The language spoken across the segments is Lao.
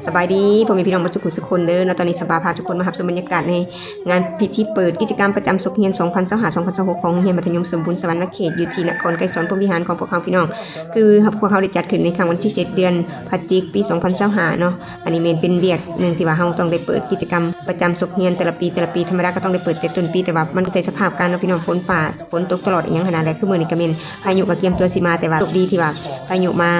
ສະບາຍດີພໍ່ແມ່ພີ່ນ້ອງເບິດສຸຂູສຸຄົນເດີເນາະ. ຕອນນີ້ສະບາພາທຸກຄົນມາຮັບຊົມບັນຍາກາດໃນງານພິທີເປີດກິດຈະກຳປະຈຳສົກຮຽນສອງພັນຊາວຫ້າ ສອງພັນຊາວຫົກ ຂອງໂຮງຮຽນມັດທະຍົມສົມບູນສະຫວັນນະເຂດ ຢູ່ທີ່ນະຄອນໄກສອນພົມວິຫານຂອງພວກເຮົາພີ່ນ້ອງ. ຄືພວກເຮົາໄດ້ຈັດຂຶ້ນໃນຄັ້ງວັນທີເຈັດ ເດືອນພະຈິກ ປີສອງພັນຊາວຫ້າເນາະ. ອັນນີ້ແມ່ນເປັນວຽກໜຶ່ງທີ່ວ່າເຮົາຕ້ອງໄດ້ເປີດກິດຈະກຳປະຈຳສົກຮຽນແຕ່ລະປີ, ແຕ່ລະປີທຳມະດາກໍຕ້ອງໄດ້ເປີດແຕ່ຕົ້ນປີ, ແຕ່ວ່າມັນໃສ່ສະພາບການເນາະພີ່ນ້ອງ, ຝົນຟ້າ ຝົນຕົກຕະຫຼອດອີ່ຫຍັງຫັ້ນນະ. ແລະ ຄືມື້ນີ້ກໍແມ່ນພາຍຸກໍກຽມຕົວຊິມາ, ແຕ່ວ່າໂຊກດີທີ່ວ່າພາຍຸມາ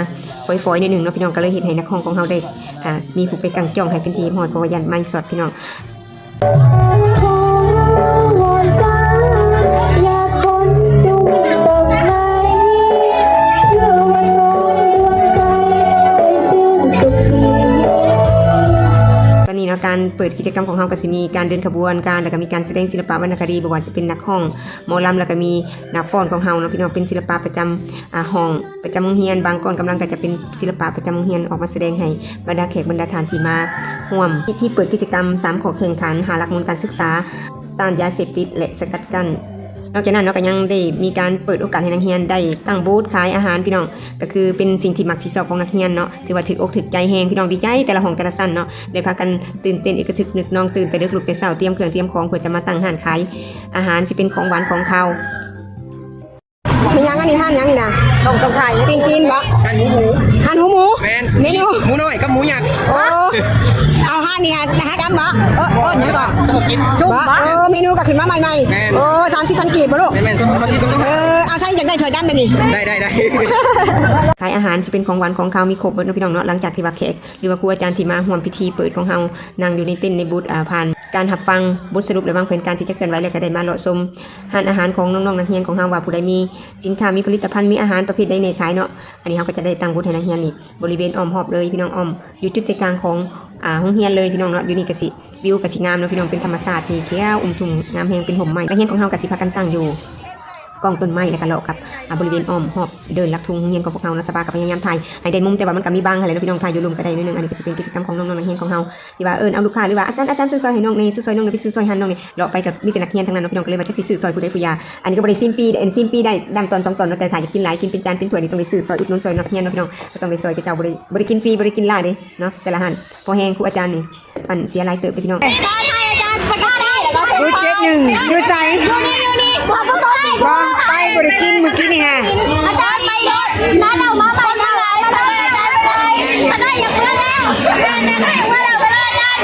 ຝອຍໆໜ້ອຍໜຶ່ງເນາະພີ່ນ້ອງ, ກໍເລີຍເຮັດໃຫ້ນັກຮຽນຂອງເຮົາໄດ້ ອ່າ ມີຜູ້ໄປກາງຈ້ອງໃຫ້ເປັນທີ່ຮຽບຮ້ອຍ ເພາະວ່າຢ້ານໄມຊັອດພີ່ນ້ອງ. ຕອນນີ້ເນາະ ການເປີດກິດຈະກຳຂອງເຮົາກໍຊິມີການເດີນຂະບວນການ ແລ້ວກໍມີການສະແດງສິລະປະວັນນະຄະດີ, ບໍ່ວ່າຈະເປັນນັກຮ້ອງ ໝໍລຳ ແລ້ວກໍມີນັກຟ້ອນຂອງເຮົາເນາະພີ່ນ້ອງ, ເປັນສິລະປະປະຈຳ ອ່າ ຫ້ອງປະຈຳໂຮງຮຽນ, ບາງກ້ອນກຳລັງກໍຈະເປັນສິລະປະປະຈຳໂຮງຮຽນອອກມາສະແດງໃຫ້ບັນດາແຂກບັນດາທ່ານທີ່ມາຮ່ວມພິທີເປີດກິດຈະກຳ ສາມຂໍ້ແຂ່ງຂັນ, ຫ້າຫຼັກມູນການສຶກສາ, ຕ້ານຢາເສບຕິດ ແລະ ສະກັດກັ້ນ. ນອກຈາກນັ້ນເນາະ ກໍຍັງໄດ້ມີການເປີດໂອກາດໃຫ້ນັກຮຽນໄດ້ຕັ້ງບູດຂາຍອາຫານພີ່ນ້ອງ, ກໍຄືເປັນສິ່ງທີ່ມັກທີ່ຊອບຂອງນັກຮຽນເນາະ. ຖືວ່າຖືກອົກຖືກໃຈແຮງພີ່ນ້ອງ, ດີໃຈແຕ່ລະຫ້ອງແຕ່ລະຊັ້ນເນາະ, ໄດ້ພາກັນຕື່ນເຕັ້ນອຶກກະທຶກນຶກນອງ, ຕື່ນແຕ່ເດິກລຸກແຕ່ເຊົ້າ ຕຽມເຄື່ອງຕຽມຂອງ ເພື່ອຈະມາຕັ້ງຮ້ານຂາຍອາຫານ, ຊິເປັນຂອງຫວານຂອງຄາວ. ເປັນຫຍັງອັນນີ້? ຮ້ານຫຍັງນີ້ນະ? ຕ້ອງ ຕ້ອງຂາຍ ປີ້ງຈີນບໍ? ຮ້ານໝູ ຮ້ານຫູໝູ? ແມ່ນ. ເມນູ ໝູນ້ອຍກັບໝູຍັກ. ໂອ້ ເອົາຮ້ານນີ້ຫາ ຫາກຳບໍ? ເອີ ເອີ ຫຍັງກໍ ສະເພາະກິນ ຈຸ້ມບໍ? ເອີ ເມນູກໍຂຶ້ນມາໃໝ່ໆ. ແມ່ນ. ໂອ້ ສາມສິບພັນກີບບໍລູກ? ແມ່ນໆ ສາມສິບພັນ. ເອີ ເອົາ ໃຊ້ຢາກໄດ້ຖ້ວຍດຳແບບນີ້. ໄດ້ໆໆ. ຂາຍອາຫານ ຊິເປັນຂອງຫວານຂອງຄາວ ມີຄົບເບິດເນາະພີ່ນ້ອງເນາະ. ຫຼັງຈາກທີ່ວ່າແຂກ ຫຼືວ່າຄູອາຈານທີ່ມາຮ່ວມພິທີເປີດຂອງເຮົາ ນັ່ງຢູ່ໃນເຕັນໃນບູດ ເອີ ຜ່ານການຮັບຟັງບົດສະຫຼຸບ ແລະ ວາງແຜນການທີ່ຈະເຄື່ອນໄຫວ ແລ້ວກໍໄດ້ມາເລາະຊົມຮ້ານອາຫານຂອງນ້ອງໆນັກຮຽນຂອງເຮົາ ວ່າຜູ້ໃດມີສິນຄ້າ ມີຜະລິດຕະພັນ ມີອາຫານປະເພດໃດແດ່ຂາຍເນາະ. ອັນນີ້ເຮົາກໍຈະໄດ້ຕັ້ງບູດໃຫ້ນັກຮຽນນີ້ ບໍລິເວນອ້ອມຮອບເລີຍພີ່ນ້ອງ, ອ້ອມຢູ່ຈຸດໃຈກາງຂອງ ອ່າ ໂຮງຮຽນເລີຍພີ່ນ້ອງເນາະ. ຢູ່ນີ້ກໍຊິ ວິວກໍຊິງາມເນາະພີ່ນ້ອງ, ເປັນທຳມະຊາດທີ່ຂຽວອຸ້ມທຸ່ມງາມແຮງ, ເປັນຮົ່ມໄມ້. ນັກຮຽນຂອງເຮົາກໍຊິພາກັນຕັ້ງຢູ່ກ້ອງຕົ້ນໄມ້ ແລ້ວກໍເລາະກັບ ອ່າ ບໍລິເວນອ້ອມຮອບເດີ່ນຫຼັກທຸງໂຮງຮຽນຂອງພວກເຮົາເນາະ. ສະບາກໍພະຍາຍາມຖ່າຍໃຫ້ໄດ້ມຸມ, ແຕ່ວ່າມັນກໍມີບັງຫັ້ນແຫຼະເນາະພີ່ນ້ອງ, ຖ່າຍຢູ່ລຸ່ມກໍໄດ້ໜ້ອຍໜຶ່ງ. ອັນນີ້ກໍຊິເປັນກິດຈະກຳຂອງນ້ອງໆນັກຮຽນຂອງເຮົາ ທີ່ວ່າເອີ້ນເອົາລູກຄ້າ ຫຼືວ່າ ອາຈານ ອາຈານ ຊື້ສອຍໃຫ້ນ້ອງແດ່ ຊື້ສອຍນ້ອງແດ່ ໄປຊື້ສອຍຮ້ານນ້ອງແດ່. ເລາະໄປກໍມີແຕ່ນັກຮຽນທັງນັ້ນເນາະພີ່ນ້ອງ, ກໍເລີຍວ່າຈັກຊິຊື້ສອຍຜູ້ໃດຜູ້ຢາ. ອັນນີ້ກໍບໍ່ໄດ້ຊິມຟຣີເດ້, ອັນຊິມຟຣີໄດ້ ດຳຕອນສອງຕອນເນາະ, ແຕ່ຖ້າຢາກກິນຫຼາຍ ກິນເປັນຈານເປັນຖ້ວຍນີ້ ຕ້ອງໄດ້ຊື້ສອຍອຸດໜູນສອຍນັກຮຽນເນາະພີ່ນ້ອງ, ກໍຕ້ອງໄດ້ຊ່ອຍເຂົາເຈົ້າ. ບໍ່ໄດ້ ບໍ່ໄດ້ກິນຟຣີ ບໍ່ໄດ້ກິນຫຼາຍເດ້ເນາະ, ແຕ່ລະຮ້ານ ພໍແຮງ ຄູອາຈານນີ້ ອັນເສຍຫຼາຍເຕີບເດ້ພີ່ນ້ອງ. ເບີດເຈັດໜຶ່ງ ຢູ່ໃສ? ບໍ່ ໄປ ບໍ່ໄດ້ກິນມື້ກີ້ນີ້ຫາ. ອາຈານໄປລົດ ມາແລ້ວ ມາໃໝ່ ມາແລ້ວ ມາແລ້ວ ມາແລ້ວ ຢາກເມືອແລ້ວ ຢາກເມືອແລ້ວ ມາແລ້ວ ອາຈານ.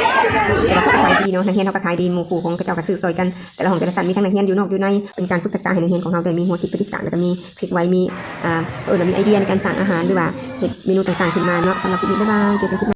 ແຕ່ວ່າເຂົາກໍຂາຍດີເນາະ, ນັກຮຽນເຮົາກໍຂາຍດີ, ໝູ່ຄູ່ຂອງເຂົາເຈົ້າກໍຊື້ຊ່ອຍກັນ ແຕ່ລະຫ້ອງແຕ່ລະຊັ້ນ, ມີທັງນັກຮຽນຢູ່ນອກຢູ່ໃນ. ເປັນການຝຶກທັກສະໃຫ້ນັກຮຽນຂອງເຮົາໄດ້ມີຫົວຄິດປະດິດສ້າງ ແລ້ວກໍມີ ຄລິກໄວ ມີ ອ່າ ເອີ້ນວ່າມີໄອເດຍໃນການສ້າງອາຫານ ຫຼືວ່າເຮັດເມນູຕ່າງໆຂຶ້ນມາເນາະ. ສຳລັບຄລິບນີ້ ບາຍບາຍ ເຈີກັນຄລິບໜ້າ.